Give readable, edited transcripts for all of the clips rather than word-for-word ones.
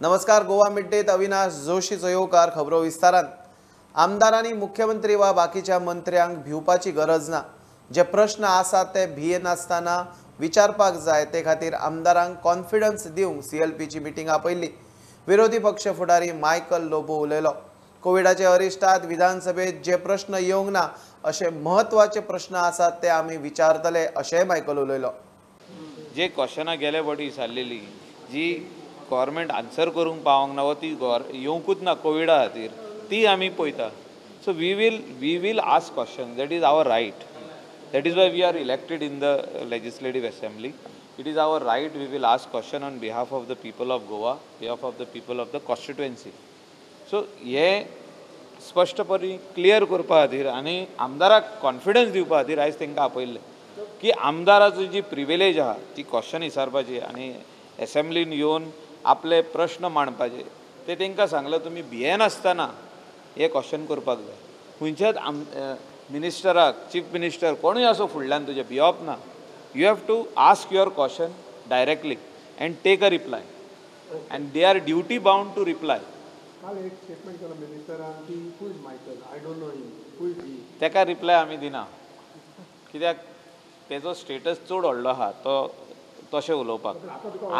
नमस्कार, गोवा मिड-डेत अविनाश जोशीचो येवकार. खबरो विस्तारान. आमदारांनी मुख्यमंत्री वा बाकीच्या मंत्र्यांक भिवपाची गरज ना. जे प्रश्न आसात ते भियेनासतना विचारपाक जाय. ते खातीर आमदारांक कॉन्फिडन्स दिवंक सीएलपीची मिटींग आपयल्ली. विरोधी पक्ष फुडारी मायकल लोबो उलयलो. कोविडाचे अरिश्टात विधानसभेत जे प्रश्न येवंक ना अशे म्हत्वाचे प्रश्न आसात ते आमी विचारतले अशेंय मायकल उलयलो. जे क्वेश्चनां गेले फावटी विचारलेली जी गव्हर्मेंट आन्सर करूंक पावोंक ना वा ती येवंकूच ना कोविडा खातीर, ती आमी पळयता. So we will ask question. That is our right. That is why we are elected in the legislative assembly. It is our right. We will ask question on behalf of the people of Goa, behalf of the people of the constituency. So हे स्पश्टपणी clear करपा खातीर आनी आमदाराक confidence दिवपा खातीर आयज तांकां आपयल्लें की आमदाराचो जी प्रिविलेज आहा ती क्वेश्चन विचारपाची आनी एसेंब्लीन येवन आपले प्रश्न मांडपाचे. ते तांकां सांगलें तुमी भियेनासतना हे क्वेश्चन करपाक जाय. खंयच्याच मिनिस्टराक, चीफ मिनिस्टर कोणूय आसूं फुडल्यान तुजें भियोप ना. You have to ask your question directly and take a reply and they are duty bound to reply. ताका रिप्लाय आमी दिना कित्याक तेजो स्टेटस चड व्हडलो आहा तो तशें उलोवपाक.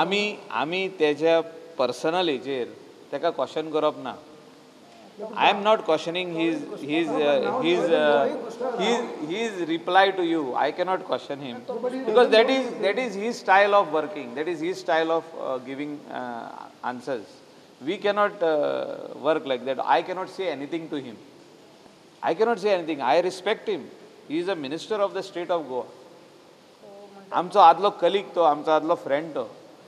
आमी आमी तेज्या पर्सनल हेजेर ताका क्वेश्चन करप ना. I am not questioning his reply to you. I cannot question him because that is his style of working. That is his style of giving answers. We cannot work like that. I cannot say anything to him. I cannot say anything. I respect him. He is a minister of the state of Goa. आमचो आदलो colleague तो, आमचो आदलो friend तो.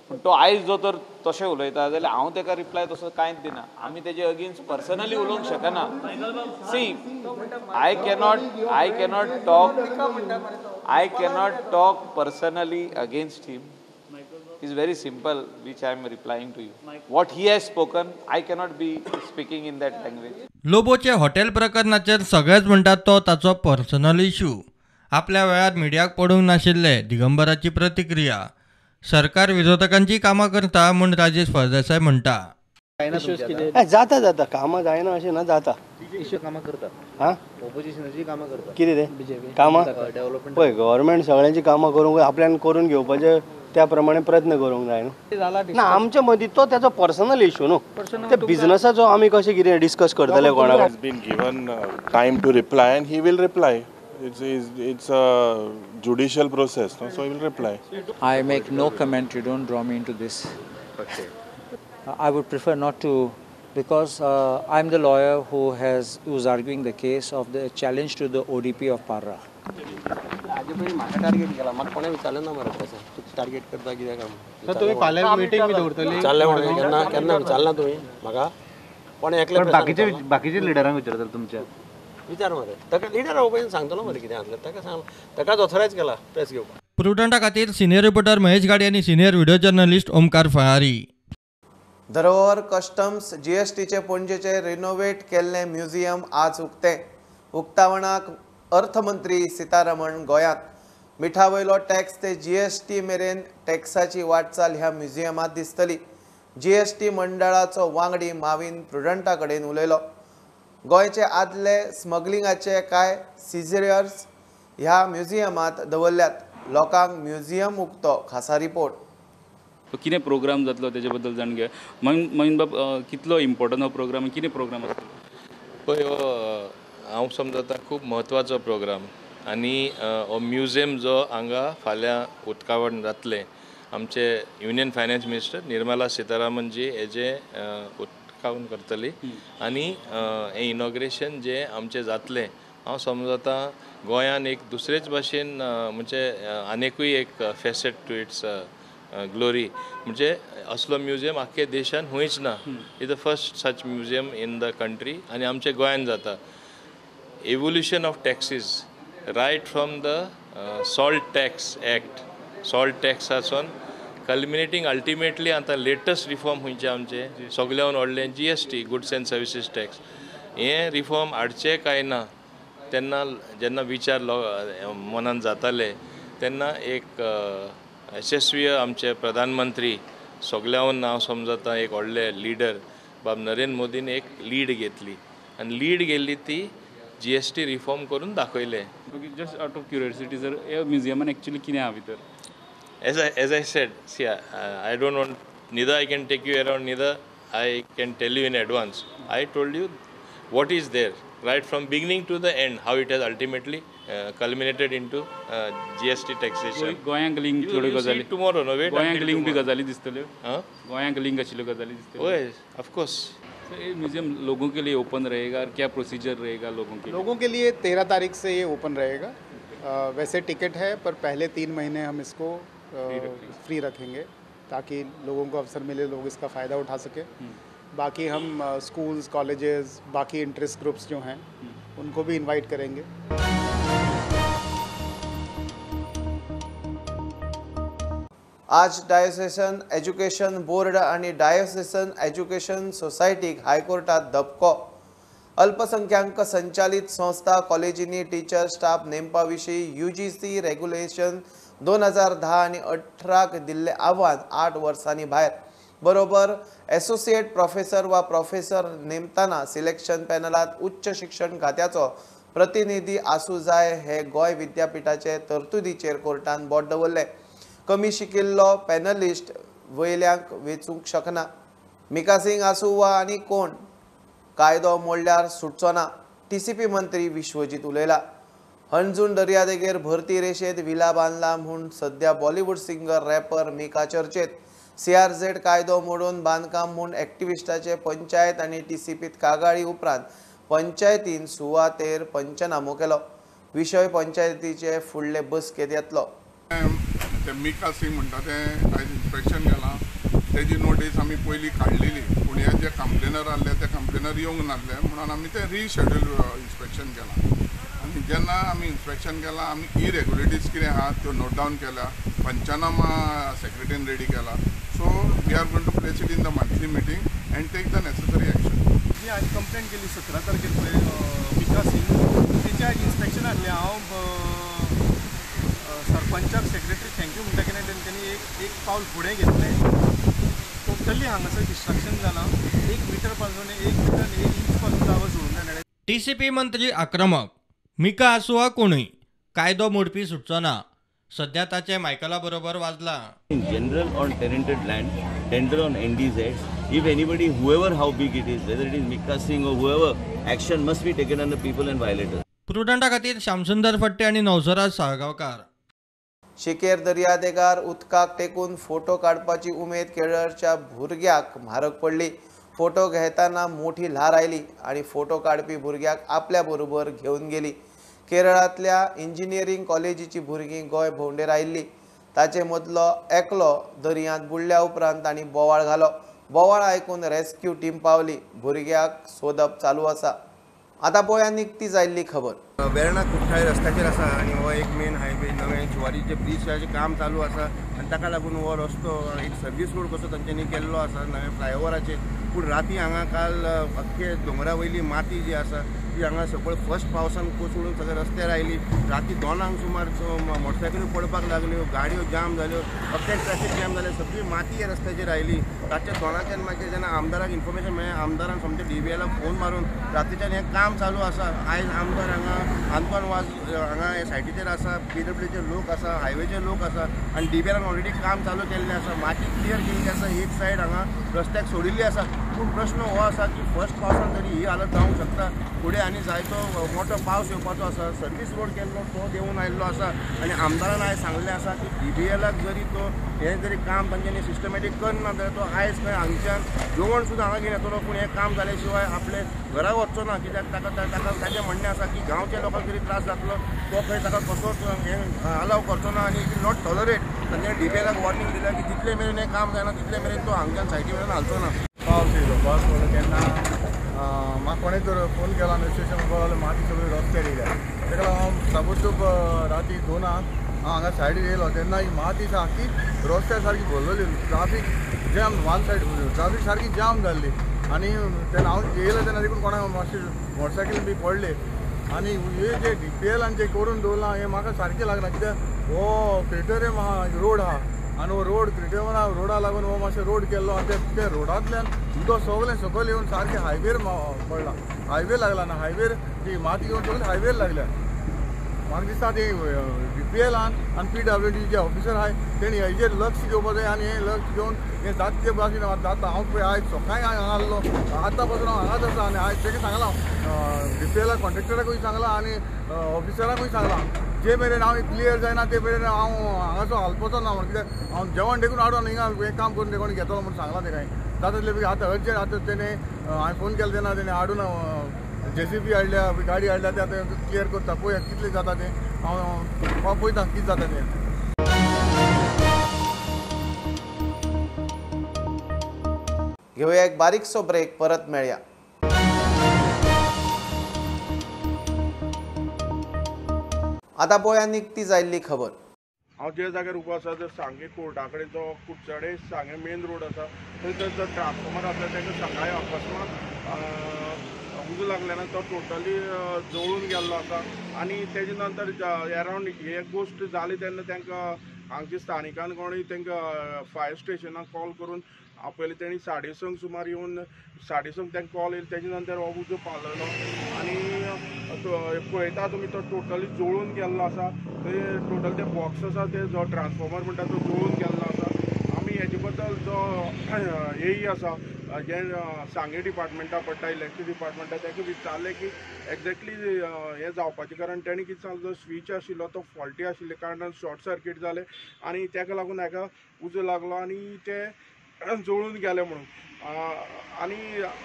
पूण तो आयज जो तर तशें उलयता जाल्यार हांव ताका रिप्लाय तसो कांयच दिना. आमी तेजे अगेन्स्ट पर्सनली उलोवंक शकना. See, I cannot talk personally against him. Is very simple which I am replying to you. What he has spoken I cannot be speaking in that language. लोबोचे hotel प्रकरणाचेर सगळेच म्हणटात तो ताचो पर्सनल इश्यू. आपल्या वेळार मिडियाक पडूंक नाशिल्ले दिगंबराची प्रतिक्रिया. सरकार विरोधकांची कामां करता म्हूण राजेश फळदेसाय म्हणटा. जाता जाता कामां जायना अशें ना, जाता कामां करता. हां, ऑपोजिशनाची कामां करता. कितें तें कामां पळय, गव्हर्मेंट सगळ्यांची कामां करूंक आपल्यान करून घेवपाचें त्या प्रमाणे प्रयत्न करूंक जाय न्हू. ना, आमच्या मदीं तो तेजो पर्सनल इशू न्हू, ते बिजनसाचो आमी कशें कितें डिस्कस करतले कोणाक. Has been given time to reply and he will reply. It's a judicial process, no? So he will reply. I make no comment. You don't draw me into this. Okay. I would prefer not to, because I'm the lawyer who's arguing the case of the challenge to the ODP of Parra. म्हाका target केला, म्हाका कोणें विचारलें ना मरे तशें तूं target करता कित्याक काय? तुमी फाल्यां मिटींग बी दवरतली? विचारलें म्हणून केन्ना केन्ना विचारलां तुमी म्हाका? कोणें एकलें बाकीचे लिडरांक विचारतले तुमच्या? विचार मरे ताका, लिडरा पयलीं सांगतलो मरे कितें आसलें ताका सांग, ताकाच ऑथरायज केला प्रेस घेवपाक. प्रुडंटा खातीर सिनियर रिपोर्टर महेश गाडी आनी senior video journalist Omkar Falari. धरोहर कस्टम्स जीएसटीचे पणजेचे रिनोवेट केल्लें म्युझियम आज उक्तें. उक्तावणाक अर्थमंत्री सीतारमण गोंयांत. मिठा वयलो टॅक्स ते जीएसटी मेरेन टॅक्साची वाटचाल ह्या म्युझियमांत दिसतली. जीएसटी मंडळाचो वांगडी माविन प्रुडंटा कडेन उलयलो. गोंयचे आदले स्मगलिंगाचे कांय सिजर्स ह्या म्युझियमांत दवरल्यात. लोकांक म्युझियम उक्तो. खासा रिपोर्ट. कितें प्रोग्राम जातलो तेजे बद्दल जाणून घे. मोहीन बाब, कितलो इम्पोर्टंट हो प्रोग्राम, कितें प्रोग्राम आसतलो? पळय, हो हांव समजता खूब म्हत्वाचो प्रोग्राम आनी हो म्युझियम जो हांगा फाल्यां उक्तावण जातलें, आमचे union finance minister Nirmala Sitharaman ji हेजें उक्तावण करतली आनी हें इनॉग्रेशन जें आमचें जातलें, हांव समजता गोंयान एक दुसरेच भाशेन म्हणजे आनिकूय एक फेसेट टू it's glory, म्हणजे असलो म्युझियम आख्खे देशान खंयच ना. Is the first such museum in the country आनी आमच्या गोंयान जाता. Evolution of taxes right from the salt tax act, salt टॅक्सासून culminating ultimately आतां लेटस्ट रिफॉर्म खंयचे आमचे सगळ्यान व्हडलें GST, goods and services tax. हें रिफॉर्म हाडचें काय ना तेन्ना जेन्ना विचार मनान जाताले तेन्ना एक यशस्वी आमचे प्रधानमंत्री सगळ्याहून हांव समजता एक व्हडले लिडर बाब नरेंद्र मोदीन एक लीड घेतली आनी लीड गेल्ली ती GST reform करून दाखयले. Just out of curiosity sir, ह्या म्युझियमान एक्चुअली कितें आहा भितर? As I said, see, I don't want, neither I can take you around, neither I can tell you in advance. I told you what is there right from beginning to the end, how it has ultimately culminated into GST taxation. गोयांक link थोड्यो गजाली tomorrow, no wait. गोयांक link बी गजाली दिसतल्यो. गोयांक link आशिल्ल्यो गजाली दिसतल्यो. हय, of course. ये museum लोगों K लिए open रहेगा और क्या प्रोसीजर रहेगा लोगों के लिए? लोगों के लिए 13 तारीख से ये ओपन रहेगा. वैसे टिकट है पर पहले 3 महीने हम इसको फ्री रखेंगे ताकि लोगों को अवसर मिले, लोग इसका फ़ायदा उठा सके. बाकी हम स्कूल्स, कॉलेजेस, बाकी इंटरेस्ट ग्रुप्स जो हैं उनको भी इनवाइट करेंगे. आज डायोसेसन एज्युकेशन बोर्ड आणि डायोसेसन एज्युकेशन सोसायटीक हायकोर्टात धपको. अल्पसंख्याक संचालित संस्था कॉलेजींनी टीचर स्टाफ नेमपा विशीं UGC regulation 2010 आनी 18 दिल्लें आव्हान 8 वर्सांनी भायर. बरोबर एसोसिएट प्रोफेसर वा प्रोफेसर नेमताना सिलेक्शन पॅनलात उच्च शिक्षण खात्याचो प्रतिनिधी आसूं जाय हे गोंय विद्यापीठाचे तरतुदीचेर कोर्टान बोट दवरलें. कमी शिकिल्लो पॅनलिस्ट वयल्यांक वेचूंक शकना. मिका सिंग आसूं वा आनी कोण, कायदो मोडल्यार सुटचो ना, TCP मंत्री विश्वजीत उलयला. हणजूण दर्यादेगेर भरती रेशेत विला बांदला म्हूण सध्या बॉलिवूड सिंगर रॅपर मिका चर्चेत. CRZ कायदो मोडून बांदकाम म्हूण एक्टिविस्टाचे पंचायत आनी TCPत कागाळी उपरांत पंचायतीन सुवातेर पंचनामो केलो. विशय पंचायतीचे फुडले बसकेत येतलो. ते मिका सिंग म्हणटा तें आयज इन्स्पेक्शन केलां. तेजी नोटीस आमी पयलीं काडलेली, पूण हे जे कंप्लेनर आहले ते कंप्लेनर येवंक नासले म्हणून आमी तें रिशेड्यूल इन्स्पेक्शन केलां. आनी जेन्ना आमी इन्स्पेक्शन केलां आमी इरेग्युलरिटीज कितें आहा त्यो नोट डावन केल्या, पंचनामा सेक्रेटरीन रेडी केला. So we are going to place it in the monthly meeting and take the necessary action. जी आयज कंप्लेन केली 17 तारखेर पळय मिका सिंग, तेचें आयज इन्स्पेक्शन आहलें. हांव सरपंचाक सेक्रेटरी thank you म्हणटा कित्याक तेंच्यांनी एक पावल फुडें घेतलें. टोटली हांगासर डिस्ट्रक्शन जालां. 1 मिटर पासून 1 मिटर 1 इंच पासून जागो सोडूंक जाय. TCP मंत्री आक्रमक, मिका आसूं वा कोणूय, कायदो मोडपी सुटचो ना. सध्या ताचे मायकला बरोबर वाजला. In general on tenanted land, tender on NDZs, if anybody, whoever, how big it is, whether it is Mika Singh or whoever, action must be taken on the people and violators. प्रुडंटा खातीर श्यामसुंदर फट्टे आनी नवसराज साळगांवकार. शिकेर दर्यादेगार उदकाक टेकून photo काडपाची उमेद केरळच्या भुरग्याक म्हारग पडली. फोटो घेतना मोठी ल्हार आयली आनी फोटो काडपी भुरग्याक आपल्या बरोबर घेवन गेली. केरळांतल्या इंजिनियरींग कॉलेजीची भुरगीं गोंय भोंवडेर आयिल्ली. ताचे मदलो एकलो दर्यांत बुडल्या उपरांत तांणी बोवाळ घालो. बोवाळ आयकून रेस्क्यू टीम पावली. भुरग्याक सोदप चालू आसा. आतां पळोवया निकतीच आयिल्ली खबर. वेर्णा कुठ्ठाळे रस्त्याचेर आसा आनी हो एक मेन हायवे नवें जुवारीचे ब्रिजाचें काम चालू आसा आनी ताका लागून हो रस्तो एक सर्वीस रोड कसो तांच्यांनी केल्लो आसा नव्या फ्लायओवराचेर. पूण राती हांगा काल अख्खे दोंगरा वयली माती जी आसा ती हांगा सकयल फर्स्ट पावसान कोसळून सगळे रस्त्यार आयली. राती 2 सुमार मोटरसायकली पडपाक लागल्यो, गाडयो जाम जाल्यो, अख्खें ट्रॅफिक जॅम जालें, सगळी माती ह्या रस्त्याचेर आयली. रातच्या 2 मागीर जेन्ना आमदाराक इन्फॉर्मेशन मेळ्ळें, आमदारान सोमतें DBLाक फोन मारून रातीच्यान हें काम चालू आसा. आयज आमदार हांगा आंतोन वाज हांगा हे सायटीचेर आसा, PWचे लोक आसा, हायवेचे लोक आसा आनी DBLान ऑलरेडी काम चालू केल्लें आसा. माती क्लियर केल्ली आसा, एक सायड हांगा रस्त्याक सोडिल्ली आसा. पूण प्रश्न हो आसा की फर्स्ट पावसान तरी ही हालत जावंक शकता. फुडें आनी जायतो मोठो पावस येवपाचो आसा. सर्वीस रोड केल्लो तो देंवून आयिल्लो आसा आनी आमदारान आयज सांगलें आसा की DBLाक जरी तो हें जरी काम तांच्यांनी सिस्टमॅटीक करना जाल्यार तो आयज खंय हांगच्यान जेवण सुद्दां हांगा घेवन येतलो, पूण हें काम जाले शिवाय आपले घरा वचचो ना. कित्याक ताका ताका ताचें म्हणणें आसा की गांवच्या लोकांक जरी त्रास जातलो तो खंय ताका कसोच हें अलाव करचो ना आनी it not tolerate. तांच्यांनी DBLाक वॉर्निंग दिल्या की जितले मेरेन हें काम जायना तितले मेरेन तो हांगच्यान सायटी वयल्यान हालचो ना. पावस येयलो, पावस पडलो तेन्ना म्हाका कोणें तर फोन केला न्हय स्टेशन म्हणपाक माती सगळी रस्त्यार येयल्या. ताका लागून हांव ताबडतोब राती 2 हांव हांगा सायडीर येयलो तेन्ना ही माती सारकी रस्त्यार सारकी भरलेली, traffic jam, one side traffic सारकी जाम जाल्ली. आनी तेन्ना हांव येयलो तेन्ना देखून कोणाक मातशें मोटरसायकल बी पडले. आनी हे जे DPLान जे करून दवरलां हें म्हाका सारकें लागना, कित्याक हो फेटरे रोड आहा आनी हो रोड क्रिटिवना रोडा लागून हो मातशें रोड केल्लो आनी ते रोडांतल्यान उदक सगळें सकयल येवन सारकें हायवेर पडला, हायवे लागला ना, हायवेर ती माती घेवन सगळी हायवेर लागल्या. म्हाका दिसता ते डी पी एलान आनी P W D J officer आहाय तेणी हेजेर लक्ष घेवपा जाय आनी हें लक्ष घेवन हें जाता ते भाशेन जाता. हांव पळय आयज सकाळीं हांगा आसलो, आतां पासून हांव हांगाच आसा आनी आयज तेका सांगलां, डी पी एला कॉन्ट्रेक्टराकूय सांगलां आनी ऑफिसराकूय सांगलां, जे मेरेन हांव क्लियर जायना ते मेरेन हांव हांगासो हालपाचो ना म्हणून, कित्याक हांव जेवण देखून हाडून हिंगा हें काम करून देखून घेतलो म्हणून सांगलां तेका. जाता तितले बेगीन आतां अर्जंट आतां तेणें हांवें फोन केलो तेन्ना तेणें हाडून जेसीबी हाडल्या, गाडी हाडल्या, ते आतां क्लियर करता. पळोवया कितलें जाता तें, हांव पळयता कितें जाता तें. घेवया एक बारीकसो ब्रेक, परत मेळया. आतां पळोवया निकतीच आयिल्ली खबर. हांव जे जाग्यार उबो आसा जर सांगें कोर्टा कडेन जो कुडचडे सांगें मेन रोड आसा थंय जो ट्रान्सफॉर्मर आसलो ताका सकाळीं अकस्मात उजो लागल्यान तो टोटली जळून गेल्लो आसा. आनी तेजे नंतर एरावंड हे गोश्ट जाली तेन्ना तांकां हांगच्या स्थानिकान कोणी तांकां फायर स्टेशनाक कॉल करून आपयलें. तेणी 6:30 सुमार येवन 6:30 तांकां कॉल येयलो. तेजे नंतर हो उजो पालयलो आनी पळयता तुमी तो टोटली जळून गेल्लो आसा. थंय टोटल ते बॉक्स आसा ते जो ट्रान्सफॉर्मर म्हणटा तो जळून गेल्लो आसा. आमी हेजे बद्दल जो एई आसा जे सांगें डिपार्टमेंटा पडटा इलेक्ट्रीक डिपार्टमेंटा ताका विचारलें की एक्झॅक्टली हें जावपाचें कारण तेणें कितें सांगलें, जो स्विच आशिल्लो तो फॉल्टी आशिल्ले कारणान शॉर्ट सर्कीट जालें आनी ताका लागून हाका उजो लागलो आनी ते जळून गेले म्हणून. आनी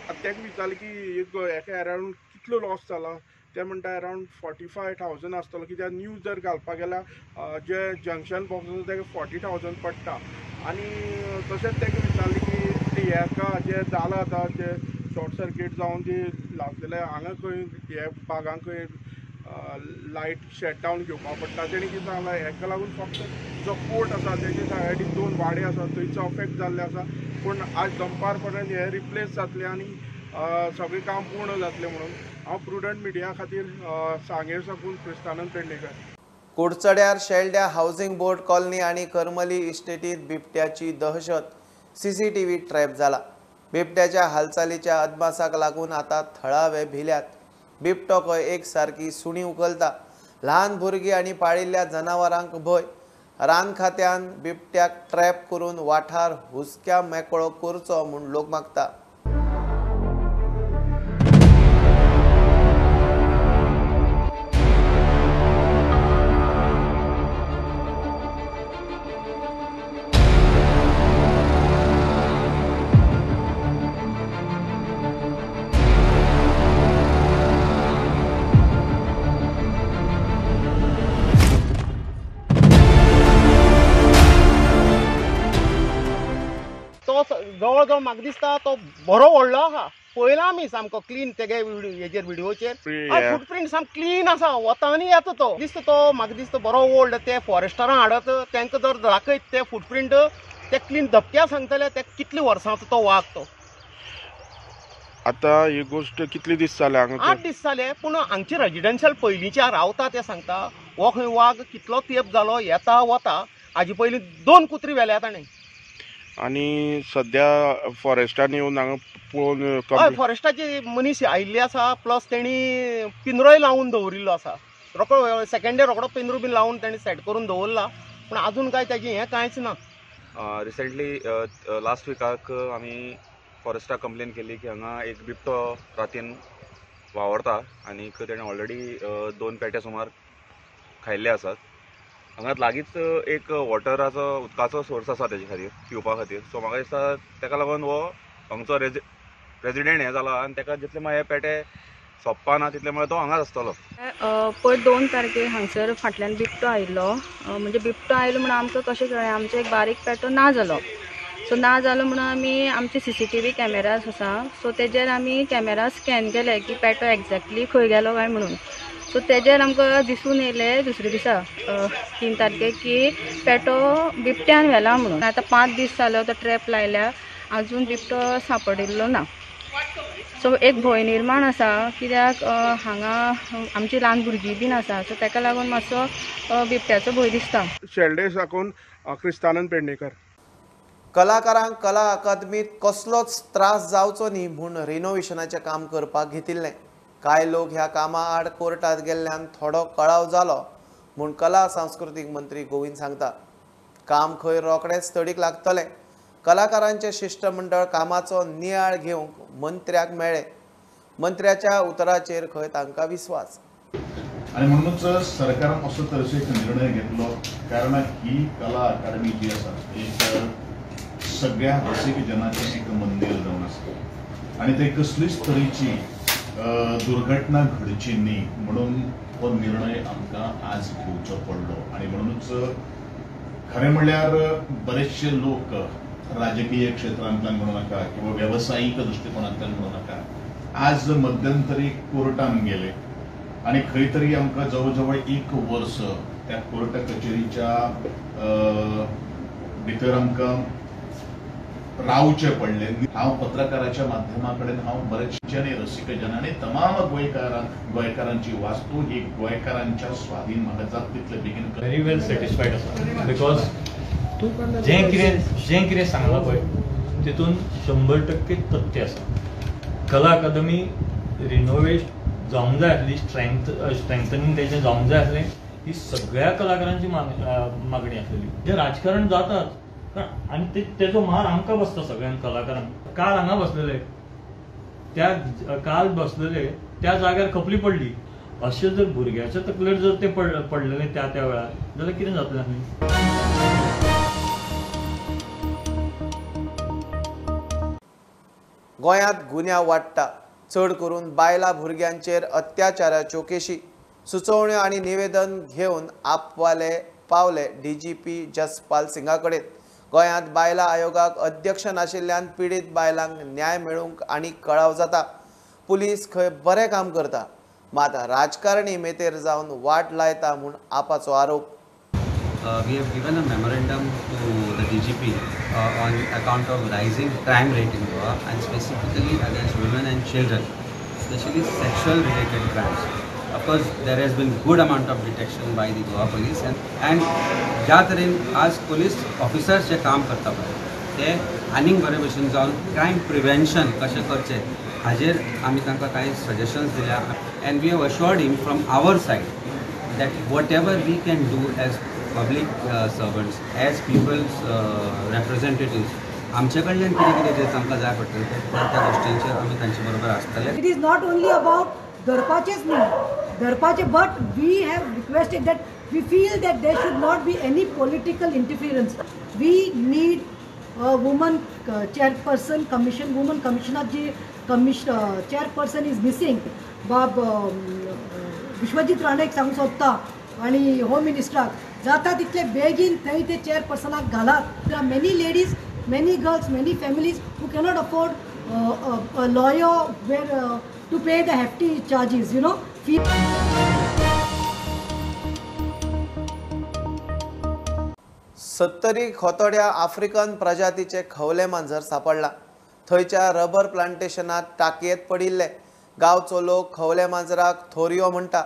ताका विचारलें की हेका एरावंड कितलो लॉस जाला, ते म्हणटा अरावंड 45,000 आसतलो, कित्याक न्यू जर घालपाक गेल्यार जे जंक्शन बॉक्स आसा ताका 40,000 पडटा. आनी तशेंच ताका विचारलें की हेका जें जालां आतां जे शॉर्ट सर्कीट जावन ती लागलेले हांगा खंय हे भागांक खंय लायट शट डावन घेवपाक पडटा. तेणी कितें सांगलां हेका लागून फक्त जो कोर्ट आसा तेजे सायडीक 2 वाडे आसा थंयचो अफेक्ट जाल्ले आसा, पूण आज दनपार पर्यंत हे रिप्लेस जातले आनी सगळें काम पूर्ण जातलें म्हणून. हांव प्रुडंट मिडिया खातीर सांगें साकून क्रिस्तानंद पेडणेकर. कुडचड्यार शेल्ड्या हावसिंग बोर्ड कॉलनी आनी करमली इस्टेटीत बिबट्याची दहशत, सीसीटीव्ही ट्रॅप जाला. बिबट्याच्या हालचालीच्या अदमासाक लागून आतां थळावे भिल्यात. बिबटो खंय एक सारकी सुणी उखलता, ल्हान भुरगीं आनी पाळिल्ल्या जनावरांक भंय. रान खात्यान बिबट्याक ट्रॅप करून वाठार हुसक्या मेकळो करचो म्हूण लोक मागता. जवळ जवळ म्हाका दिसता तो बरो व्हडलो आहा, पळयला आमी सामको क्लीन तेगे हेजेर व्हिडियोचेर फुटप्रिंट सामको क्लीन आसा, वता आनी येता तो दिसता, तो म्हाका दिसता बरो ओल्ड. ते फॉरेस्टरां हाडत तांकां जर दाखयत ते फुटप्रिंट ते क्लीन धपक्या सांगतले ते कितले वर्सांचो तो वाग तो. आतां ही गोश्ट कितले दीस जाले हांगा? 8 दीस जाले, पूण हांगचे रेजिडेन्शियल पयलींच्या रावता ते सांगता हो खंय वाग कितलो तेंप जालो येता वता. हाजे पयलीं 2 कुत्री व्हेल्या ताणें. आनी सद्या फॉरेस्टान येवन हांगा पळोवन? हय, फॉरेस्टाचे मनीस आयिल्ले आसा, प्लस तेणी पिंजरोय लावन दवरिल्लो आसा. रोकडो सेकंड डे रोकडो पिंजरो बीन लावन तेणी सेट करून दवरला, पूण आजून काय तेजें हें कांयच ना. रिसेंटली लास्ट विकाक आमी फॉरेस्टाक कंप्लेन केली की हांगा एक बिबटो रातीन वावरता आनी तेणें ऑलरेडी 2 पेटे सुमार खायिल्ले आसात. हांगा लागींच एक वॉटराचो उदकाचो सोर्स आसा तेजे खातीर पिवपा खातीर. सो म्हाका दिसता तेका लागून हो हांगचो रेजिडेंट हें जाला आनी तेका जितले म्हळ्यार हे पेटे सोंपपा ना तितले म्हळ्यार तो हांगाच आसतलो. पयर 2 तारखेर हांगसर फाटल्यान बिबटो आयिल्लो. म्हणजे बिबटो आयलो म्हणून आमकां कशें कळ्ळें, आमचो एक बारीक पेटो ना जालो. सो ना जालो म्हणून आमी आमचे सीसीटीव्ही कॅमेराज आसा, सो तेजेर आमी कॅमेरा स्कॅन केले की पेटो एक्झॅक्टली खंय गेलो काय म्हणून. सो तेजेर आमकां दिसून येयलें दुसरे दिसा 3 तारखेक की पेटो बिबट्यान व्हेला म्हणून. आतां 5 दीस जालो तो ट्रॅप लायल्या, आजून बिबटो सांपडिल्लो ना. सो एक भंय निर्माण आसा कित्याक हांगा आमची ल्हान भुरगीं बीन आसा, सो ताका लागून मातसो बिबट्याचो भंय दिसता. शेल्डे साकून क्रिस्तानंद पेडणेकर. कलाकारांक कला अकादमीत कसलोच त्रास जावचो न्ही म्हूण रिनोव्हेशनाचें काम करपाक घेतिल्लें. कांय लोक ह्या कामा आड कोर्टात गेल्ल्यान थोडो कळाव जालो म्हूण कला सांस्कृतीक मंत्री गोविंद सांगता. काम खंय रोखडेंच तडीक लागतलें. कलाकारांचें शिश्टमंडळ कामाचो नियाळ घेवंक मंत्र्याक मेळ्ळें. मंत्र्याच्या उतराचेर खंय तांकां विस्वास. आनी म्हणूनच सरकारान असो तरेचो एक निर्णय घेतलो, कारण ही कला अकादमी जी आसा एक सगळ्या रसीक जनाचें एक मंदीर जावन आसा आनी ते कसलीच तरेची दुर्घटना घडची न्ही म्हणून हो निर्णय आमकां आज घेवचो पडलो. आनी म्हणूनच खरें म्हणल्यार बरेचशे लोक राजकीय क्षेत्रांतल्यान म्हणू नाका किंवा वेवसायीक दृश्टिकोनांतल्यान म्हणू नाका, आज मध्यंतरी कोर्टान गेले आनी खंय तरी आमकां जवळ जवळ एक वर्स त्या कोर्ट कचेरीच्या भितर आमकां रावचें पडलें. हांव पत्रकाराच्या माध्यमा कडेन हांव बरेचशे रसीक जनांनी तमाम गोंयकारांची वास्तू ही गोंयकारांच्या स्वाधीन म्हाका जाता तितले बेगीन व्हेरी वेल सॅटिस्फायड आसा, because जें कितें सांगलां पळय तितून 100% तथ्य आसा. कला अकादमी रिनोवेट जावंक जाय आसली, स्ट्रेंथनिंग तेजें जावंक जाय आसलें, ही सगळ्या कलाकारांची मागणी आसलेली. जें राजकारण जाताच आनी तेजो मार आमकां बसता सगळ्यांक कलाकारांक. काल हांगा बसलेले, त्या काल बसलेले त्या जाग्यार खपली पडली. अशें जर भुरग्याच्या तकलेर जर ते पडलेले त्या त्या वेळार जाल्यार कितें जातलें आसलें? गोंयांत गुन्यांव वाडटा, चड करून बायलां भुरग्यांचेर अत्याचाराच्यो केशी. सुचोवण्यो आनी निवेदन घेवन आपवाले पावले डीजीपी जसपाल सिंगा कडेन. गोंयांत बायलां आयोगाक अध्यक्ष नाशिल्ल्यान पिडीत बायलांक न्याय मेळूंक आनी कळाव जाता. पुलीस खंय बरें काम करता, मात राजकारणी मेतेर जावन वाट लायता म्हूण आपाचो आरोप. We have given a memorandum to the DGP on account of rising crime rate in Goa and specifically against women and children, especially sexual related crimes. Of course, there has been good amount of detection by the Goa police and ज्या तरेन आज police officers जे काम करता पळय ते आनीक बरे भशेन जावन क्रायम प्रिवेन्शन कशें करचें हाजेर आमी तांकां कांय सजेशन्स दिल्या and we have assured him from our side that whatever we can do as public servants, as people's representatives, आमचे कडल्यान कितें कितें जें तांकां जाय पडटलें त्या त्या गोश्टींचेर आमी तांचे बरोबर आसतले. It is not only about धरपाचेच न्ही, धरपाचे, but we have requested that we feel that there should not be any political interference. We need a woman chairperson commission, woman commissioner ji chairperson is missing. बाब विश्वजीत राणेक सांगूंक सोदता आनी home मिनिस्टराक जाता तितले बेगीन थंय ते चेअरपर्सनाक घालात. There are many ladies, many girls, many families who cannot afford a lawyer where to pay the hefty charges, you know. Sattari खोतोड्या African प्रजातीचे खवले मांजर सापडला. थंयच्या रबर प्लांटेशनात टाकयेत पडिल्ले. गांवचो लोक खवले मांजराक थोरियो म्हणटा.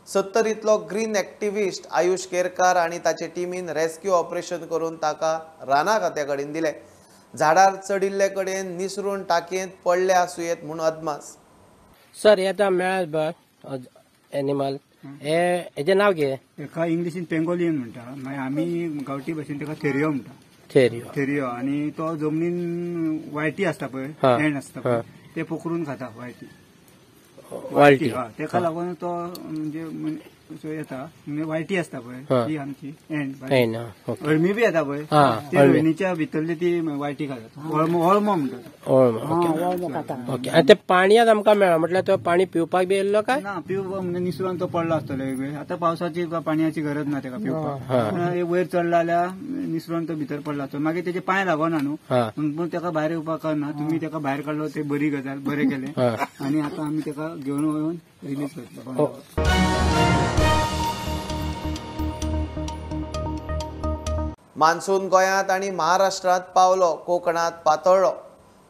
सत्तरींतलो ग्रीन एक्टिविस्ट आयुष केरकार आनी ताचे टिमीन रेस्क्यू ऑपरेशन करून ताका राना खात्या कडेन दिले. झाडार चडिल्ले कडेन निसरून टाकयेंत पडले आसुयेत म्हूण अदमास. सर, हे आतां मेळ्ळा एनिमल, हे हेजें नांव कितें? तेका इंग्लिशीन पेंगोलियन म्हणटा, मागीर आमी गांवठी भाशेन तेका थेरियो म्हणटा. थेरियो, थेरियो. आनी तो जमनीन वायटी आसता पळय, एंड आसता पळय, ते पोखरून खाता वायटी. वाळटी, तेका लागून तो म्हणजे येता, म्हणजे वाळटी आसता पळय ती आमची एंड. अळमी बी येता पळय, ते अळमीच्या भितरली ती वाळटी खातात, अळमो म्हणटात. अळमो खाता. ओके. आनी ते पाणयांत आमकां मेळ्ळा म्हटल्यार तो पाणी पिवपाक बी येयल्लो काय ना? पिवपाक म्हणजे निसरून तो पडलो आसतलो एक वेळ. आतां पावसाची पाणयाची गरज ना तेका पिवपाक, वयर चडला जाल्यार निसरून तो भितर पडला आसतलो. मागीर तेजे पांय लागना न्हू, पूण तेका भायर येवपाक कळना. तुमी तेका भायर काडलो ते बरी गजाल, बरें केलें. आनी आतां आमी तेका घेवन येवन रिलीज करतलो. मान्सून गोंयांत आनी महाराष्ट्रांत पावलो, कोकणांत पातळ्ळो.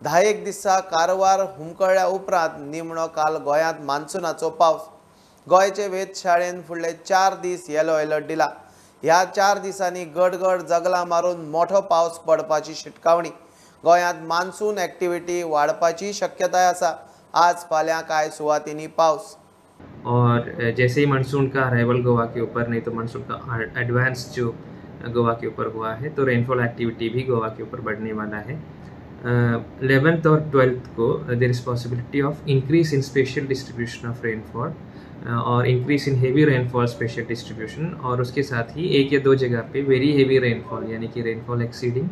10 दिसा कारवार हुमकळ्ळ्या उपरांत निमणो काल गोंयांत मान्सूनाचो पावस. गोंयचे वेधशाळेन फुडले 4 दीस येलो अलर्ट दिला. ह्या 4 दिसांनी गडगड जगलां मारून मोठो पावस पडपाची शिटकावणी. गोंयांत मान्सून ॲक्टिव्हिटी वाडपाची शक्यताय आसा. आज फाल्यां कांय सुवातींनी पावस. और जैसे ही मानसून का अराइवल गोवा के ऊपर, नहीं तो मानसून का एडवांस जो गोवा के ऊपर हुआ है, तो रेनफॉल एक्टिविटी भी गोवा के ऊपर बढ़ने वाला है. 11th Aur 12th co there is possibility of increase in spatial distribution of rainfall Aur increase in heavy rainfall spatial distribution, और उसके साथ ही 1 या 2 जगह पे वेरी हेवी रेनफॉल यानी कि rainfall exceeding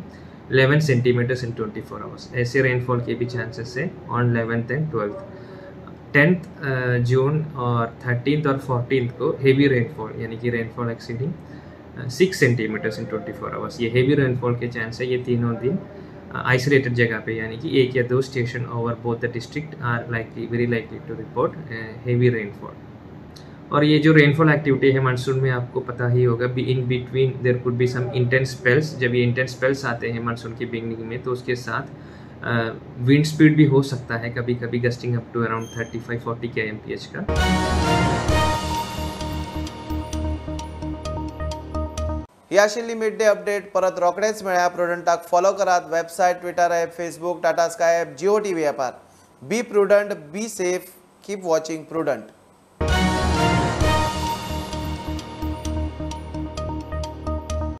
11 centimetres in 24 hours, ऐसे रेनफॉल के भी chances है on 11th and 12th. 10th June और 13th और 14th को हेवी रेनफॉल यानी कि rainfall exceeding 6 centimetres in 24 hours, ये हेवी रेनफॉल के चांस है. ये तीनों दिन आइसोलेटेड जगह पे यानी कि 1 या 2 station over both the district are likely, very likely to report heavy rainfall. और ये जो रेनफॉल एक्टिविटी है मानसून में आपको पता ही होगा, be in between there could be some intense spells. जब ये इंटेंस स्पेल्स आते हैं मानसून के बिगनिंग में, तो उसके साथ विंड स्पीड भी हो सकता है कभी कभी gusting up to around 35-40 kmph का. ही आशिल्ली मिड डे अपडेट. परत रोखडेच मेळया. प्रुडंटाक फॉलो करात website, Twitter app, Facebook, Tata Sky app, Jio TV ॲपार. Be prudent, be safe, keep watching Prudent.